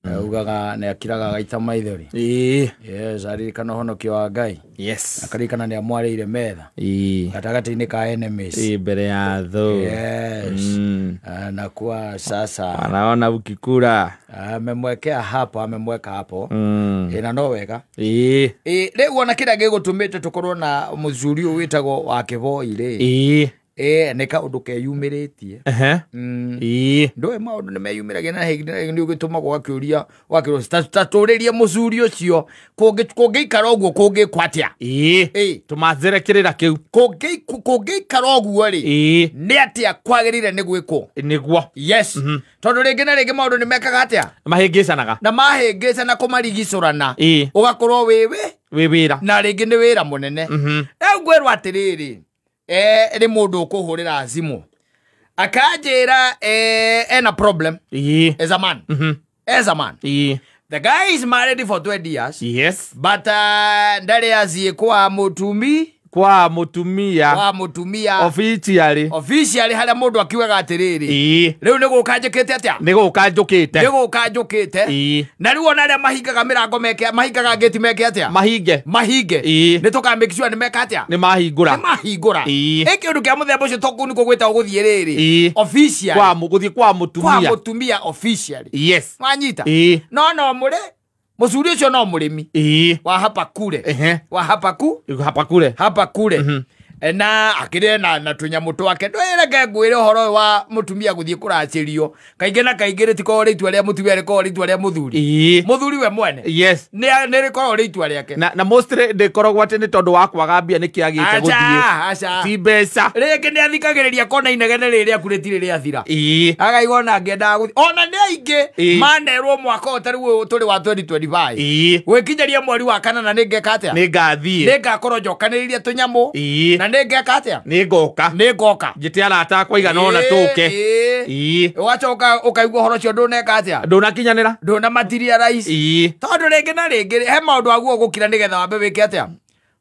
Ugaga nĩ akiraga agaita maithori. Ĩĩ. Yes, aririkana ũhonokio wa Ngai. Yes. Akaririkana nĩ amwarĩire metha Ĩĩ. gatagatĩ-inĩ ka enemies. Ĩĩ, mbere ya thũ. Yes. Na kuwa sasa Anaona ukikura. Amemwekea hapo, amemweka hapo. Na no wega. Ĩĩ. Ĩ, rĩu ona kĩrĩa gĩgũtũmĩte tũkorwo na mũthuri ũyũ wĩtagwo wa Kĩboi rĩ, Ĩĩ. nĩ kaũndũ keyumĩrĩtie. Ehe. Ĩĩ. Ndũĩ maũndũ nĩ meyumĩragia na nĩ ũgĩtũmagwo ũgakĩũria, ũgakĩũria ta tũrĩrie mũcuri ũcio, kũngĩikara ũguo kũngĩkwo atĩa? Ĩĩ. Ĩĩ. Tũmanzĩre kĩrĩra kĩu. Kũngĩikara ũguo rĩ, Ĩĩ. nĩ atĩa kwagĩrĩire nĩ gwĩkwo? Nĩguo. Yes. Tondũ rĩngĩ na rĩngĩ maũndũ nĩ mekaga atĩa? Mahĩngĩcanaga. Na mahĩngĩcana kũmarigicũrana. Ĩĩ. Ũgakorwo wĩ wĩ Wĩ wĩra. na rĩngĩ nĩ wĩra mũnene. Rĩu ngwĩrwo atĩrĩrĩ, nĩ mũndũ ũkũhũrĩra thimũ akanjĩra, ena problem. Ĩĩ. As a man. As a man. Ĩĩ. The guy is married for 20 years. Yes. But ndarĩ athiĩ kwa mũtumi. Kwa mũtumia. Kwa mũtumia. Officially. Officially harĩa mũndũ akiugaga atĩrĩrĩ. Ĩĩ. Rĩu nĩ gũka njĩkĩte atĩa? Nĩ gũka njũkĩte. Nĩ gũka njũkĩte. Ĩĩ. Na rĩu ona arĩa mahingaga mĩrango meke, mahingaga ngĩti meke atĩa? Mahinge. Mahinge. Ĩĩ. Nĩ tũka make sure nĩ meka atĩa? Nĩ mahingũra. Nĩ mahingũra. Ĩĩ. Ĩ kĩũndũ kĩa mũthemba ũcio to kũu nĩkuo gwĩtagwo gũthiĩ rĩrĩ. Ĩĩ. Officially. Kwa gũthiĩ kwa mũtumia. Kwa mũtumia officially. Yes. Wanyita? Ĩĩ. No, no mũrĩ. Mũcuri ũcio no mũrĩmi. Ĩĩ. Wa hapa kule. Ehe. Wa hapa ku? Hapa kule. Hapa kule. Na akĩrĩ na tũnyamũ twake. Ndwĩreke ngwĩre ũhoro ũyũ wa mũtumia gũthiĩ kũracĩrio. Kaingĩ na kaingĩ rĩtikoragwo rĩ itua rĩa mũtumia, rĩkoragwo rĩ itua rĩa mũthuri. Ĩĩ. Mũthuri we mwene. Yes. Nĩ rĩkoragwo rĩ itua rĩake. Na mostly ndĩkoragwo atĩ nĩ tondũ wa kwaga mbia nĩkĩo agĩte gũthiĩ. Aca, aca. Ti mbeca. Rĩngĩ nĩ athikagĩrĩria kona inegene rĩrĩ rĩaku rĩtirĩ rĩathira. Ĩĩ. Akaigua ona angĩendaga gũthiĩ. Ona nĩ aingĩ Ĩĩ. manerwo mwaka ũyũ ta rĩu ũyũ tũrĩ wa 2025. Ĩĩ. Gwĩkinyĩria mweri wa kanana nĩ ngeka atĩa? Nĩ ngathiĩ. Nĩ ngakorwo njokanĩrĩirie tũnyamũ. Ĩĩ. Na nĩ ngeka atĩa? Nĩ ngoka. Nĩ ngoka. Njĩte arata akwa igana ũna tũke. Ĩĩ. Ĩĩ. Ũgacoka ũkaigua ũhoro ũcio ndũneka atĩa? Ndũnakinyanĩra. Ndũna materialize. Ĩĩ. Tondũ rĩngĩ na rĩngĩ he maũndũ aguo ũgũkira nĩgetha wambe wĩke atĩa?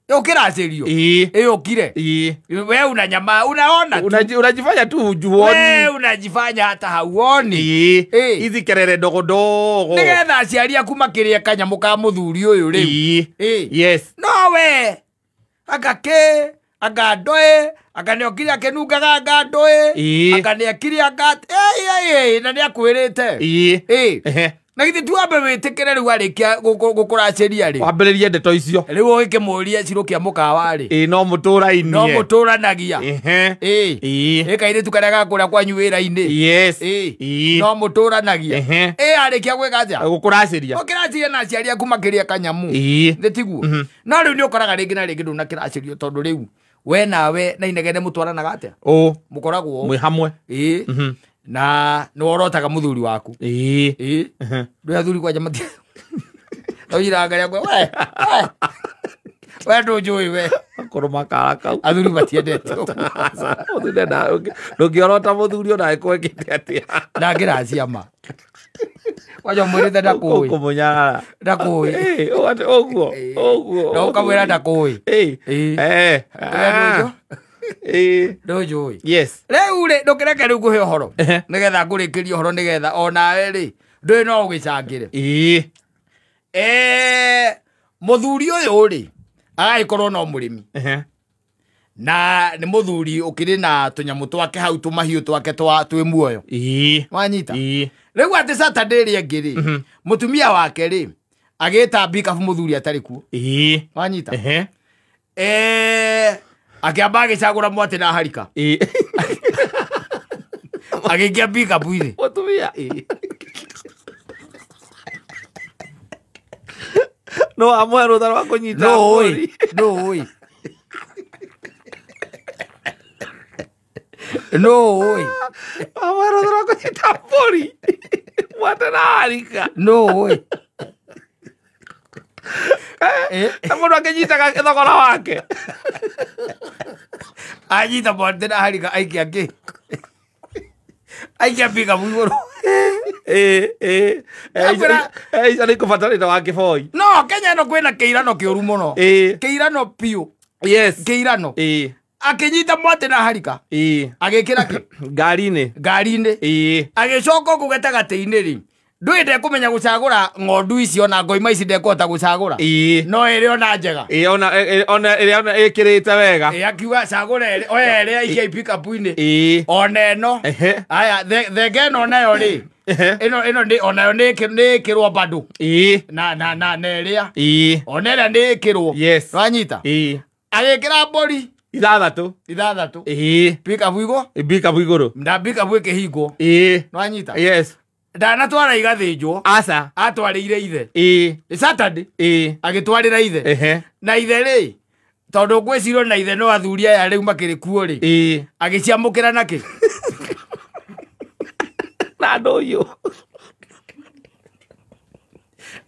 Ũkĩracĩrio. Ĩĩ. Ĩĩ, ũkire. Ĩĩ. We una nyama, unaona tu. Unajifanya tu hujuoni. We unajifanya hata hauoni. Ĩĩ. Ĩĩ. Hizi kelele ndogo ndogo. Nĩgetha aciari aku makĩrĩe kanyamũ ka mũthuri ũyũ rĩu. Ĩĩ. Ĩĩ. Yes. No we. Anga kĩ, anga ndoĩ, anga nĩokire akĩnungaga anga ndoĩ. Ĩĩ. Anga nĩekire anga ĩĩ, ĩĩ, ĩĩ, na nĩakwĩrĩte. Ĩĩ. Ĩĩ. Ehe. Na githĩ ti wambe wĩtĩkĩre rĩu arĩkia gũkũracĩria rĩ? Wambĩrĩrie ndeto icio. Rĩu ũgĩkĩmũrie cirũ kĩa mũkawa rĩ. Ĩĩ, no mũtũrainie. No mũtũranagia. Ehe. Ĩĩ. Ĩĩ. Ĩ kairĩtu karĩa gakũrĩa kwanyu wĩra-inĩ. Yes. Ĩĩ. Ĩĩ. No mũtũranagia. Ehe. Ĩ, arĩkia gwĩka atĩa? Gũkũracĩria. Ũkĩracĩria na aciari aku makĩrĩa kanyamũ. Ĩĩ. Nĩ tiguo? No rĩu nĩ ũkoraga rĩngĩ na rĩngĩ ndũnakĩracĩrio tondũ rĩu we nawe na inegene mũtwaranaga atĩa? Ũ. Mũkoragwo ũũ. Mwĩ hamwe. Ĩĩ. Na nĩ worotaga mũthuri waku. Ĩĩ. Ĩĩ. Ndũĩ athuri kwanja mati- Ndaunyiraga ngarĩa ngwe, we, we. We ndũnjũĩ we. Akorwo makara kau. Athuri matiendete ũguo. Aca, mũthuri ndendaga ndũngĩorota mũthuri ona angĩkorwo ekĩte atĩa. Na ngĩracia ma. Kwanja ũmwĩrĩte ndakũĩ. Ũkũmũnyarara. Ndakũĩ. Ĩĩ, ũgate ũguo, Ĩĩ. ũguo, Na ũkamwĩra ũguo. ndakũĩ. Ĩĩ. Ĩĩ. Eh, Ndũĩ ah. ndũnjũ? Ĩĩ. Ndũnjũĩ. Yes. Rĩu rĩ, ndũkĩreke rĩu ngũhe ũhoro. Ehe. Nĩgetha ngũrĩkĩrie ũhoro nĩgetha onawe rĩ, ndũĩ no ũgĩcangĩre. Ĩĩ. Mũthuri ũyũ rĩ, agagĩkorwo no mũrĩmi. Ehe. Na nĩ mũthuri ũkĩrĩ na tũnyamũ twake hau, tũmahiũ twake twĩ muoyo. Ĩĩ. Wanyita? Ĩĩ. Rĩu atĩ Saturday ĩrĩa ĩngĩ rĩ, mũtumia wake rĩ, agĩta mbikabu mũthuri atarĩ kuo. Ĩĩ. Wanyita? Ehe. Akĩamba agĩcagũra mwatĩ na harika. Ĩĩ. Agĩikia mbikabu-inĩ. Mũtumia. Ĩĩ. No amwe rũtha rwa kũnyita No ũĩ. mbũri. No ũĩ. No ũĩ. Amwe rũtha rwa kũnyita mbũri. Mwatĩ na harika. No ũĩ. Na mũndũ akĩnyitaga thogora wake. Anyita mwatĩ na harika aikia kĩ? Aikia mbikabu igũrũ. Akwĩra- Icio nĩ ikũbatarĩte wa kĩboi. No, Kenya ĩno kwĩna kĩirano kĩũru mũno. Ĩĩ. Kĩirano biũ. Yes. Kĩirano. Ĩĩ. Akĩnyita mwatĩ na harika. Ĩĩ. Agĩkĩra kĩ? Ngari-inĩ. Ngari-inĩ. Ĩĩ. Agĩcoka kũu gatagatĩ-inĩ rĩ, Ndũĩ ndekũmenya gũcagũra ng'ondu icio na ngoima ici ndekũhota gũcagũra. Ĩĩ. No ĩrĩ ona njega. Ĩĩ ona ona ĩrĩa ona ĩkĩrĩte wega. Ĩ akiuga cagũra ĩrĩ oya ĩrĩa aikia pickup-inĩ. Ĩĩ. Ona ĩno. Ehe. Aya thenge ĩno nayo rĩ. Ehe. Ĩno nĩ onayo nĩ ĩkĩrwo bado. Ĩĩ. Na ĩrĩa. Ĩĩ. Ona ĩrĩa nĩ ĩkĩrwo. Yes. Wanyita. Ĩĩ. Agĩkĩra mbũri 6. 6. Ĩĩ. Pickup igũ. Pickup igũrũ. Na pickup ĩkĩhingwo. Ĩĩ. Nwanyita. Yes. Ndanatwara igathĩnjwo. Aca. Atwarĩire ithe. Ĩĩ. Nĩ Saturday. Ĩĩ. Agĩtwarĩra ithe. Ehe. Na ithe rĩ tondũ ngwĩcirio na ithe no athuri aya rĩu makĩrĩ kuo rĩ. Ĩĩ. Agĩciamũkĩra nakĩ? Na ndũyũ.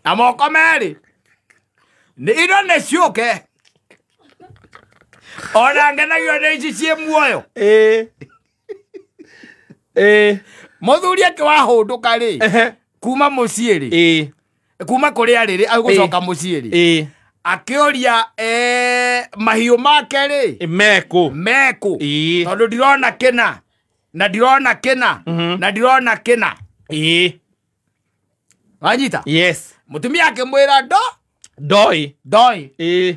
Na moko merĩ. Nĩ indo nĩ ciũke. Ona ngenagio nĩ ici ciĩ muoyo. Ĩĩ. Ĩĩ. Mũthuri akĩwahũndũka rĩ. Ehe. Kuma mũciĩ rĩ. Ĩĩ. Kuma kũrĩa rĩ agũcoka mũciĩ rĩ. Ĩĩ. Akĩũria mahiũ make rĩ. Mekũ. Mekũ. Ĩĩ. Tondũ ndirona kĩna. Na ndirona kĩna. Na ndirona kĩna. Ĩĩ. Wanyita? Yes. Mũtumia akĩmwĩra ndo. Ndoi. Ndoi. Ĩĩ.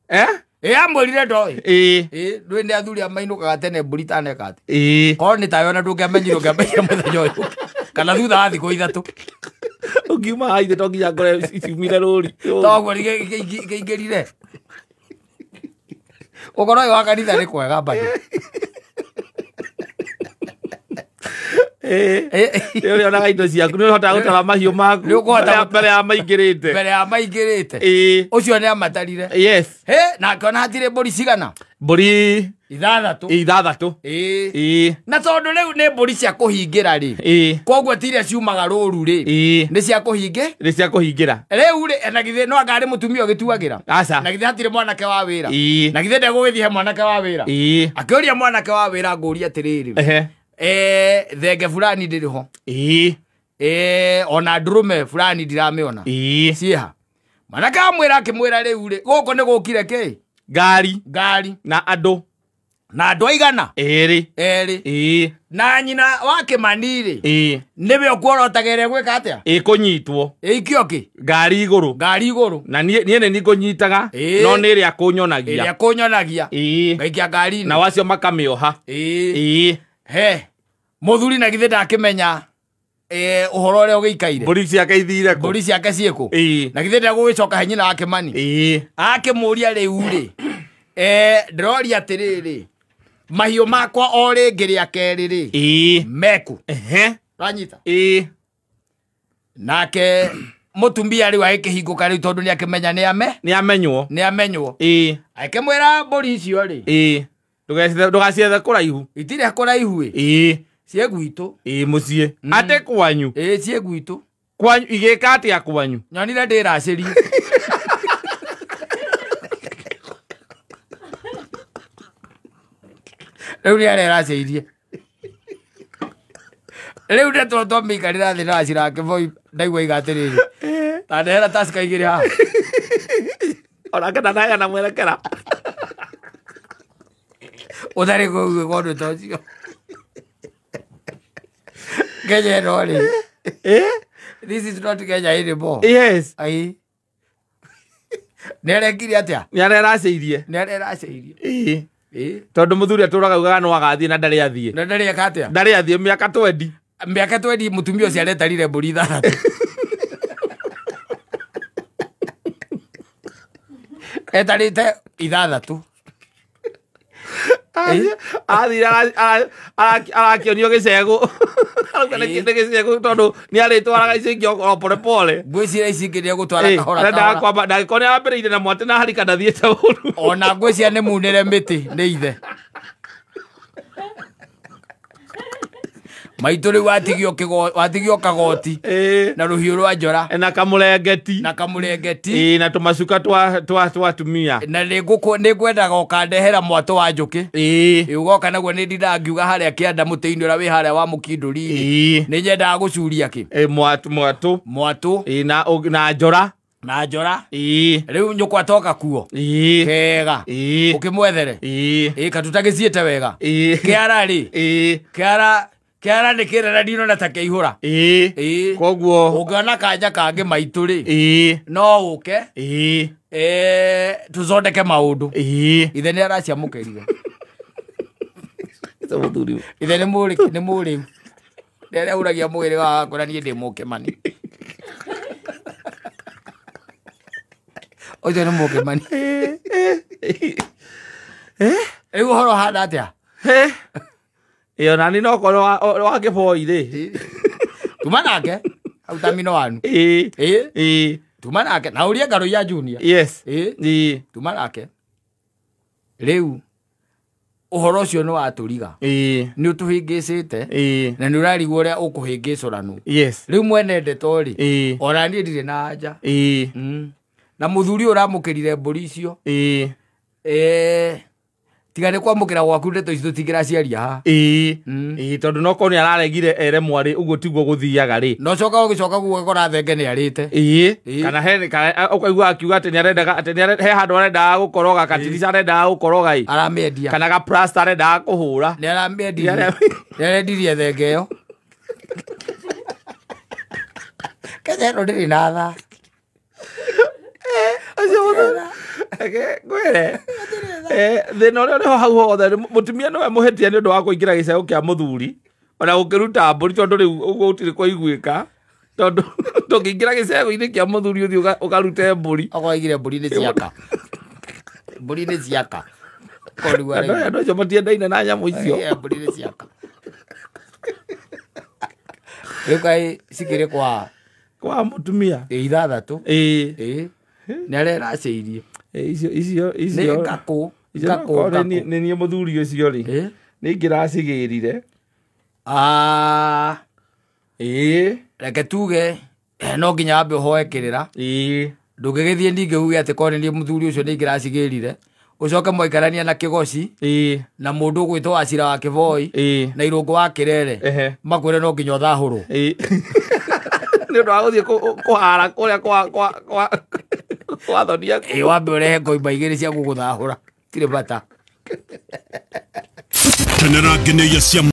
Eh? Ĩ amwĩrire ndoi. Ĩĩ. Ĩ ndũĩ nĩ athuri a mainũkaga tene mbũri itaneka atĩ. Ĩĩ. Korwo nĩ tawe ona ndũngĩamenyire ũngĩamenyire mũthenya ũyũ. Kana thutha wa thikũ 3. Ũngiuma haha ithe to nginya ngore ciumire rũri. Toguo kĩingĩrire. Ũhoro ũyũ wa kanitha nĩ kwega bado. Ĩĩ. Nĩ ũrĩonaga indo ciaku nĩ ũhotaga gũtara mahiũ maku. Nĩ ũkũhota mbere ya maingĩrĩte. Mbere ya maingĩrĩte. Ĩĩ. Ũcio nĩ amatarire. Yes. Hĩ na akĩona hatirĩ mbũri cigana? Mbũri 6. 6. Ĩĩ. Ĩĩ. Na tondũ rĩu nĩ mbũri cia kũhingĩra rĩ. Ĩĩ. Koguo ti iria ciumaga rũru rĩ. Ĩĩ. Nĩ cia kũhingĩ? Nĩ cia kũhingĩra. Rĩu rĩ na githĩ no anga arĩ mũtumia ũgĩtuagĩra? Aca. Na githĩ hatirĩ mwanake wa wĩra? Ĩĩ. Na githĩ ndegũgĩthiĩ he mwanake wa wĩra? Ĩĩ. Akĩũria mwanake wa wĩra ngũria atĩrĩrĩ. Ehe. Thenge fulani ndĩrĩ ho. Ĩĩ. Ona ndũrũme fulani ndiramĩona. Ĩĩ. Ciĩha. Mwanake amwĩra akĩmwĩra rĩu rĩ gũkũ nĩ gũkire kĩ? Ngari. Ngari. Na andũ. Na andũ aigana? Erĩ. Erĩ. Ĩĩ. Na nyina wa Kĩmani rĩ. Ĩĩ. Nĩwe ũkuorotaga ĩrĩa gwĩka atĩa? Ĩ kũnyitwo. Ĩikio kĩ? Ngari igũrũ. Ngari igũrũ. Na niĩ nĩ niĩ ngũnyitaga. Ĩĩ. No nĩ ĩrĩa kũnyonagia. Ĩrĩa kũnyonagia. Ĩĩ. Ngaikia ngari-inĩ. Na wacio makamĩoha. Ĩĩ. Ĩĩ. He. Mũthuri na githĩ ndakĩmenya ũhoro ũrĩa ũgĩikaire. Mbũri ciake ithire kũ? Mbũri ciake ciĩkũ? Ĩĩ. Na githĩ ndegũgĩcoka he nyina wa Kĩmani? Ĩĩ. Akĩmũria rĩu rĩ. Ndĩroria atĩrĩrĩ. Mahiũ makwa o rĩngĩ rĩa kerĩ rĩ. Ĩĩ. Mekũ. Ehe. Wanyita? Ĩĩ. Nake mũtumia rĩu agĩkĩhingũka rĩu tondũ nĩakĩmenya nĩ ame? Nĩ amenywo. Nĩ amenywo. Ĩĩ. Akĩmwĩra mbũri icio rĩ. Ĩĩ. Ndũgaciethe kũraihu. Itirĩ kũraihu ĩ. Ĩĩ. Ciĩ gwitũ. Ĩĩ mũciĩ. Atĩ kwanyu. Ĩĩ ciĩ gwitũ. Kwanyu igĩka atĩa kwanyu? Nyonire ndĩracĩrie. Rĩu nĩ areracĩirie. Rĩu ndeto twamĩikarĩra thĩ na Wachira Kĩboi ndaigua iga atĩrĩrĩ. Ta ndehera Tusker 2 haha. Onake ndanaheana mwerekera. Ũtarĩ kũigua ũndũ ta ũcio. Kenya ĩno rĩ. Eh? This is not Kenya anymore. Yes. Ai. Nĩ arekire atĩa? Nĩ areracĩirie. Nĩ areracĩirie. Ĩĩ. Ĩĩ. Tondũ mũthuri atũraga augaga no agathiĩ na ndarĩ athiĩ. Na ndarĩ eka atĩa? Ndarĩ athiĩ mĩaka 20. Mĩaka 20 mũtumia ũcio aretarire mbũri 6. Etarĩte 6. Athire arakĩonio gĩcegũ. Arauga nĩ gĩcegũ tondũ nĩ arĩtwaraga icio ingĩ o pole pole. Ngwĩciria ici ingĩ nĩegũtwara kahora Arendaga kahora. kwamba ndangĩkorwo nĩ arambĩrĩirie na mwatĩ na harika ndathiĩte ũru. Ona ngwĩciria nĩ munĩre mĩtĩ nĩ ithe. Maitũ rĩu watigio kagoti. Na rũhiũ rwa njora. Na kamũrengeti. Na kamũrengeti. Ĩĩ na tũmacuka twa atumia. Na nĩngwendaga ũkandehera mwatũ wa njũkĩ. Ĩĩ. Ĩ ũgoka naguo nĩ ndindaga ngiuga harĩa kĩanda mũtĩ-inĩ ũrĩa wĩ harĩa wa mũkindũri-rĩ. Ĩĩ. Nĩ nyendaga gũcuria kĩ? Ĩ mwatũ. Mwatũ. Ĩĩ na njora. Na njora. Ĩĩ. Rĩu nyũkwa toka kuo. Ĩĩ. Kega. Ĩĩ. Ũkĩmwethere. Ĩĩ. Ĩ katutagĩciĩte wega. Ĩĩ. Kĩara rĩ. Ĩĩ. Kĩara Kĩara nĩ kĩrera ndinona ta kĩihũra. Ĩĩ. Ĩĩ. Koguo Ũngĩona kanja kangĩ maitũ rĩ, ĩĩ. no ũke Ĩĩ. tũthondeke maũndũ. Ĩĩ. Ithe nĩ araciamũkĩrire. Ĩta mũthuri. Ithe nĩ mũrĩ nĩ mũrĩu. Nĩ arahuragia mwĩrĩ wakwa na niĩ ndĩ mũkĩmani. Ũcio nĩ mũkĩmani. Rĩu ũhoro ũhana atĩa? Ĩyo nani no korwo wa kĩboi rĩ. Tuma nake hau tamino wanu. Ĩĩ. Ĩĩ. Ĩĩ. Tuma nake na ũrie ngarũ ya Junior. Yes. Ĩĩ. Ĩĩ. Tuma nake. Rĩu ũhoro ũcio nĩ watũriga. Ĩĩ. Nĩ ũtũhĩngĩcĩte Ĩĩ. na nĩ ũrarigwo ũrĩa ũkũhĩngĩcũranwo. Yes. Rĩu mwene ndeto rĩ, Ĩĩ. ona niĩ ndirĩ na anja. Ĩĩ. Na mũthuri ũyũ ũramũkĩrire mbũri icio, Ĩĩ. tiga nĩ kwamũkĩra gwaku ndeto ici tũtingĩraciaria haha. Ĩĩ. Ĩĩ tondũ no korwo nĩ araregire ere mwarĩ ũguo tiguo gũthiaga rĩ. Na ũcoka ũgĩcoka guo ũgakora thenge nĩ arĩte. Ĩĩ. Ĩĩ. Kana he kana ũkaigua akiuga atĩ nĩarendaga atĩ he handũ arendaga gũkoroga katirica arendaga gũkoroga ĩ. Aramĩendia. Kana ga plaster arendaga kũhũra. Nĩ aramĩendirie. Nĩ arendirie thenge ĩyo. Kenya ĩno ndĩrĩ na tha. Ũcio mũthuri. Reke ngwĩre. Thĩna ũrĩa ũrĩ ho hau hothe mũtumia nĩwe mũhĩtia nĩ ũndũ wa kũingĩra gĩcegũ kĩa mũthuri ona gũkĩruta mbũri tondũ rĩu ũguo gũtirĩ kũiguĩka tondũ ndũngĩingĩra gĩcegũ-inĩ kĩa mũthuri ũthiĩ ũkarute mbũri. Okorwo aigire mbũri nĩ ciaka. Mbũri nĩ ciaka. Andũ acio matiendaine na nyamũ icio. Mbũri nĩ ciaka. Rĩu kaĩ cikĩrĩ kwa kwa mũtumia ithathatũ. Ĩĩ. Ĩĩ. Nĩ areracĩirie. Icio icio icio nĩ ngakũ. Nĩ niĩ mũthuri ũcio rĩ nĩ ingĩracigĩrire. Ĩĩ. Reke tuge no nginya wambe ũhoe kĩrĩra. Ĩĩ. Ndũngĩgĩthiĩ ningĩ uge atĩ korwo nĩ niĩ mũthuri ũcio nĩ ingĩracigĩrire. Ũcoke mwaikarania na kĩgoci. Ĩĩ. Na mũndũ ũgwĩtwo Wacira wa Kĩboi. Ĩĩ. Na Irũngũ wa Kĩrere. Makwĩre no nginya ũthahũrwo. Ĩĩ. Nĩ ũndũ wa gũthiĩ kũhara kũrĩa kwa thonia. Ĩĩ wambe ũrehe ngoimba igĩrĩ cia gũgũthahũra. Tirĩ bata. Kenera ngeneia cia